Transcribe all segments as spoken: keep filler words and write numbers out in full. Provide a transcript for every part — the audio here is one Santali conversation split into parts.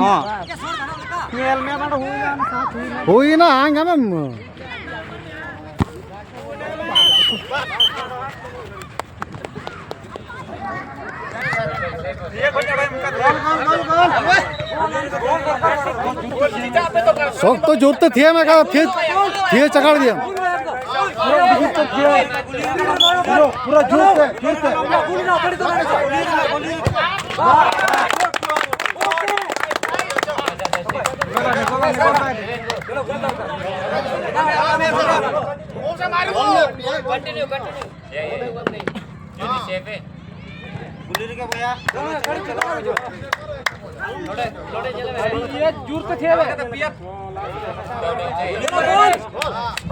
ᱦᱚᱸ᱾ ᱧᱮᱞ ᱢᱮ, ᱱᱚᱰᱮ ᱦᱩᱭᱱᱟ, ᱚᱱᱟ ᱥᱟᱛ ᱦᱩᱭᱱᱟ᱾ ᱦᱩᱭᱱᱟ, ᱟᱸᱡᱚᱢᱮᱢ᱾ ᱥᱚᱠᱛᱚ ᱡᱳᱨᱛᱮ ᱛᱷᱤᱭᱟᱹ ᱢᱮ, ᱮᱠᱟᱞ ᱛᱷᱤᱭᱟᱹ, ᱛᱷᱤᱭᱟᱹ ᱪᱟᱠᱟᱲ ᱤᱫᱤᱭᱟᱢ᱾ ᱯᱩᱨᱟᱹ, ᱯᱩᱨᱟᱹ ᱡᱳᱨᱛᱮ, ᱡᱳᱨᱛᱮ᱾ Continue, continue. ᱜᱩᱞᱤ ᱨᱮᱜᱮ ᱵᱚᱭᱦᱟ᱾ ᱱᱚᱰᱮ, ᱱᱚᱰᱮ ᱧᱮᱞ ᱢᱮ᱾ ᱤᱭᱟᱹ ᱡᱳᱨ ᱛᱮ ᱛᱷᱤᱭᱟᱹ ᱢᱮ᱾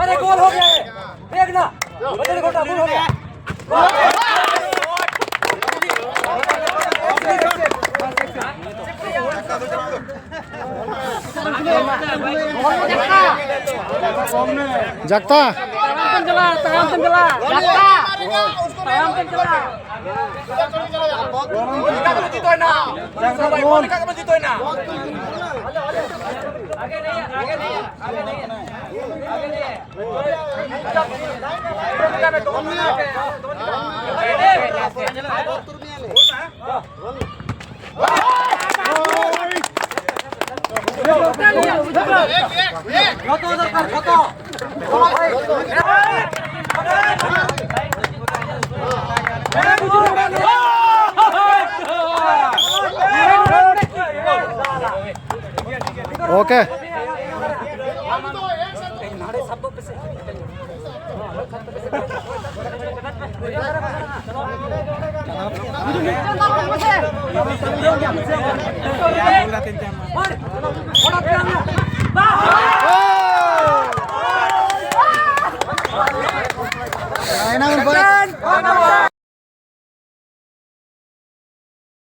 अरे गोल हो गया है। देखना। बदल घोटा गोल हो गया। ᱡᱟᱠᱛᱟ᱾ ᱛᱟᱭᱚᱢ ᱛᱮᱢ ᱪᱟᱞᱟᱜᱼᱟ, ᱛᱟᱭᱚᱢ ᱛᱮᱢ ᱪᱟᱞᱟᱜᱼᱟ᱾ ᱡᱟᱠᱛᱟ᱾ ᱛᱟᱭᱚᱢ ᱛᱮᱢ ᱪᱟᱞᱟᱜᱼᱟ᱾ ᱡᱟᱠᱛᱟ᱾ OK.